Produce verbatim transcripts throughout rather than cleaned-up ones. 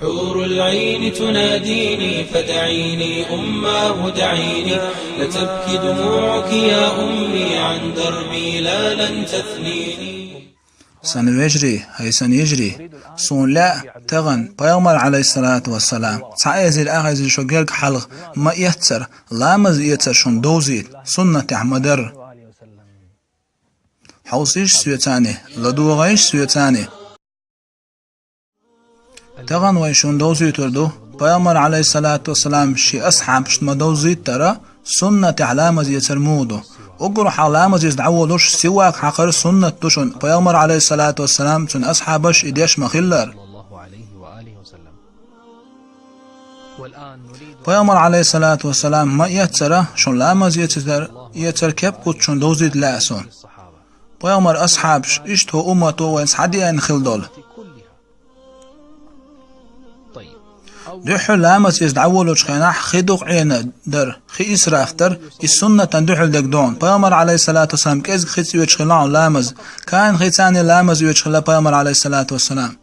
حور العين تناديني فدعيني أماه دعيني، لتبكي دموعك يا أمي عن دربي لا لن تثنيني. Сан вежарий, хӀай сан йижарий, суна лаьа тахана Пайхамар, Ӏалайхиссалату вассалам, цхьа эзар ах эзар шо герга хьалха ма эццара, ламаз эцар шуна довзийта, суннатехь ма-дарра. Хьовсийша соьца, ладогӀийша соьца. Тахана вай шуна довзуьйтур ду, Пайхамар, Ӏалайхиссалату вассалам, шен асхьабашна ма-довззийтара, суннатехь ламаз эцар муха ду. Уггар хьалха ламаз эца дӀаволуш сивак хьакхар суннат ду шуна, Пайхамар, Ӏалайхиссалату вассалам, цуьнан асхьабаш и деш ма-хиллара. Пайхамар, Ӏалайхиссалату вассалам, ма эццара, шуна ламаз эцар, эцар кеп кхуьссуш шуна довзийта лаьа суна. Пайхамар асхьабаш, иштта хӀокху уммато вайн схьадеана хилла долу. Дуьххьара ламаз эца дӀаволучу хенахь хи дукха Ӏена дар, хи исраф дар, и суннатан дуьхьал дерг ду хьуна. Пайхамар, Ӏалайхиссалату вассалам, кӀезиг хи цӀоьцуш хилла хьуна ламаз, кхана хи цӀанна ламаз оьцуш хилла Пайхамар, Ӏалайхиссалату вассалам.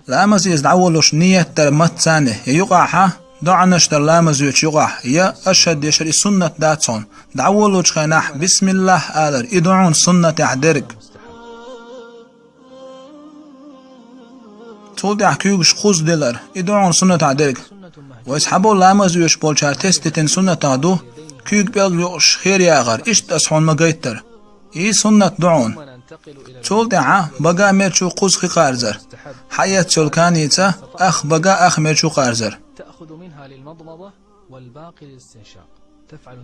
Ламаз эца дӀаволуш ниет дар мацца цӀанна, я юкъахь, доӀанаш дар ламаз оьцучу юкъахь, я ашхӀад дешар, и суннат дац хьуна. ДӀаволучу хенахь бисмиллахӀ алар, и ду хьуна суннатехь дерг. Цул тӀаьхьа куьйгаш кхузза дилар, и ду хьуна суннатехь дерг. Вай цхьаболу ламаз оьцуш болчара тесна дитина суннатах ду, куьйга пӀелг юкъуш хер яхар, иштта аса хьуна ма-гайтара. И суннат ду хьуна. Цул тӀаьхьа бага мер чу кхузза хи кхарзар. Хьаэцна йолу каница ах бага, ах мер чу кхарзар.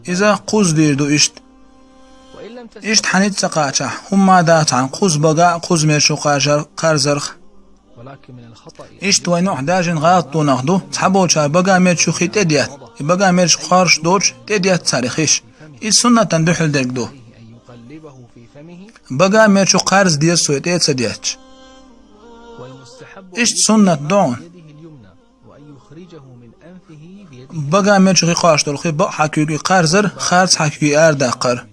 Иза кхузза дийр ду иштта. Иштта хьаница ца кхачахь, хӀумма а дац хьан кхузза бага а, кхузза мер чу кхаржар-, кхарзарх. Иштта вайн юкъахь даьржина гӀалатдонах ду, цхьаболчара бага мер чу хи тӀедетта, и бага мер чу кхаржаш доцуш тӀедетта цара хиш. Иза суннатан дуьхьал дерг ду. Бага мер чу кхарза деза цо, тӀе а ца детташ. Иштта суннат ду хьуна. Бага мер чу хи кхош долу хи бакъ хьан куьйга кхарзар, харц хьан куьйга арадаккхар.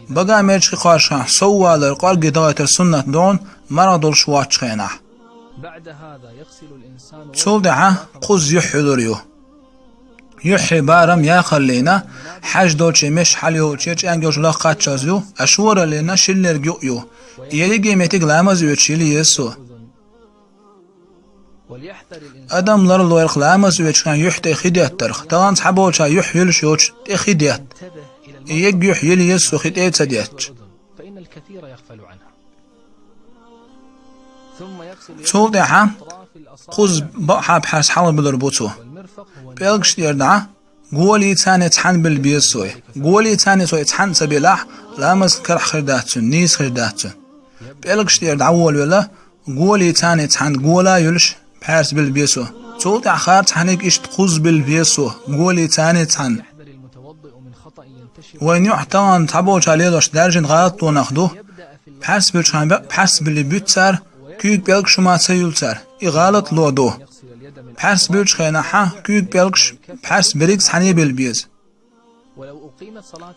Бага мер чу хи кхош хьан сов валар, кӀорге дахийтар суннат ду хьуна, марха долуш воцучу хенахь. Цул тӀаьхьа кхузза юьхь юьлур ю. Юьхье барам яхаллина, хьаьж долчу меш хьалайолчу, чӀенга йолчу лах кхаччалц ю, а шораллина шиллерг юкъ ю. Ерриге меттиг ламаз оьцуш йила еза цо. Адам ларлойрах ламаз оьцуш хенахь юьхь тӀе хи деттарх, тахана цхьаболчара юьхь юьлуш йоцуш тӀе хи детта. И ерг юьхь йила еза цо хи тӀе а ца детташ. Цул тӀаьхьа кхузза бакъхьа пхьарс хьалха буьлур бу цо. ПӀелгаш тӀера дӀа, голий царний цхьаьна билла беза цо. Голий царний цо цхьаьна ца белахь, ламаз карахь хир дац цуьнан, нийса хир дац цуьнан. ПӀелгаш тӀера дӀаволавелла, голий царний цхьаьна гола а юьлуш, пхьарс билла беза цо. Цул тӀаьхьа харц хьаниг иштта кхузза билла беза цо, голий царний цхьаьна. Вайн юкъахь тахана цхьаболчара лелош даьржина гӀалатдонах ду. Пхьарс буьлчхьана бе-, пхьарс билли буьту цара, куьйга пӀелгаш хӀума ца юьлу цара. И гӀалатло ду. Пхьарс буьлчу хенахь куьйга пӀелгаш пхьарс берриг цхьаьна билла беза.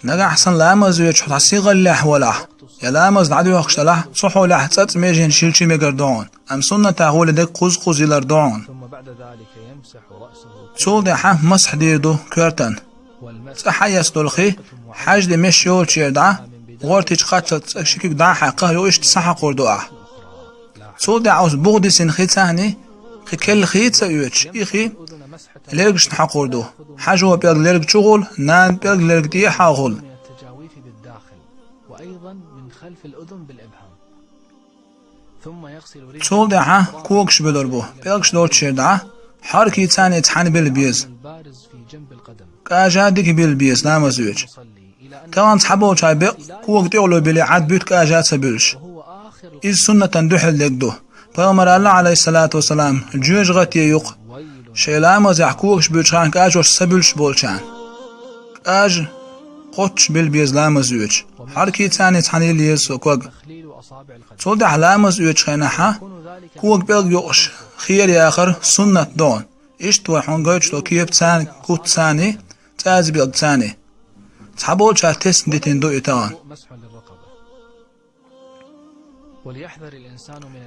Нагахь санна ламаз оьцуш хьо сигӀаллехь валахь, я ламаз дӀадоьхкуш далахь, цу хьолехь цӀацӀа меженаш йилча мегар ду хьуна, амма суннатехь гӀоле дерг кхузза-кхузза йилар ду хьуна. Цул тӀаьхьа масхь дийр ду коьртан. ЦӀа хьаэцна долу хи, хьаьж де меш йолчу тӀера дӀа, гӀортичу кхаччалц цӀа ши куьг дӀа а хьаькхна, юха иштта схьахьокхур ду ахь. Цул тӀаьхьа оцу буха дисина хи царний, кхин керла хи а ца оьцуш, и хи лергашна хьокхур ду. Хьаьжо пӀелг лерга чу гӀур, нана пӀелг лерга тӀе а хьокхур. Цул тӀаьхьа когаш буьлур бу, пӀелгаш долчу тӀера дӀа, хьаркий царний цхьаьна билла беза. КӀажа дика билла беза ламаз оьцуш. Тахана цхьаболчара бекъ кога тӀехула билли Ӏад буьту кӀажа ца буьллуш. Иза суннатан дуьхьал дерг ду. Пайхамара аьлла, Ӏалайхиссалату вассалам, жоьжахате юкъа, шайн ламазехь когаш буьллучу хенахь кӀажош ца буьллуш болчарна. КӀажа кхоччуш билла беза ламаз оьцуш. Хьаркий царний цхьаьна йилла еза цо ког. Цул тӀаьхьа ламаз оьцучу хенахь кога пӀелг юкъуш хера яхар суннат ду хьуна. Иштта вай хьуна гойтуш долу кепа царний, куц царний, цӀаза белг царний. Цхьаболчара тесна дитина ду и тахана.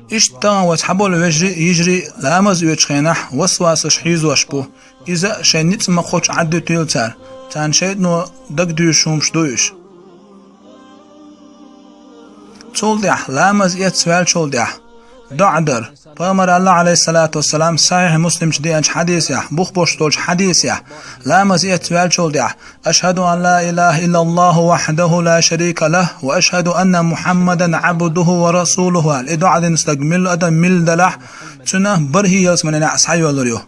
Иштта тахана вай цхьаболу вежарий а, йижарий а ламаз оьцучу хенахь васвасаш хьийзош бу. Иза шайн ницкъ ма-кхоччу Ӏаддуьтийла цара. Царна шайтӀано дагадуьйшуш хӀумаш ду уьш. Цул тӀаьхьа, ламаз эцна ваьллачул тӀаьхьа, доӀа дар. Пайхамара аьлла, Ӏалайхиссалату вассалам, Сахьихь Муслим чу деанчу хьадисехь, бух беш долчу хьадисехь, ламаз эцна ваьллачул тӀаьхьа: «Ашхаду ан ла илаха иллаллаху вахьдаху ла шарика лах, ва ашхаду анна Мухьаммадан Ӏабдуху ва расулуху», – аьлла, и доӀа дина стаг милла адам милла далахь, цуьнан бархӀе ялсаманин неӀ схьайоьллур ю.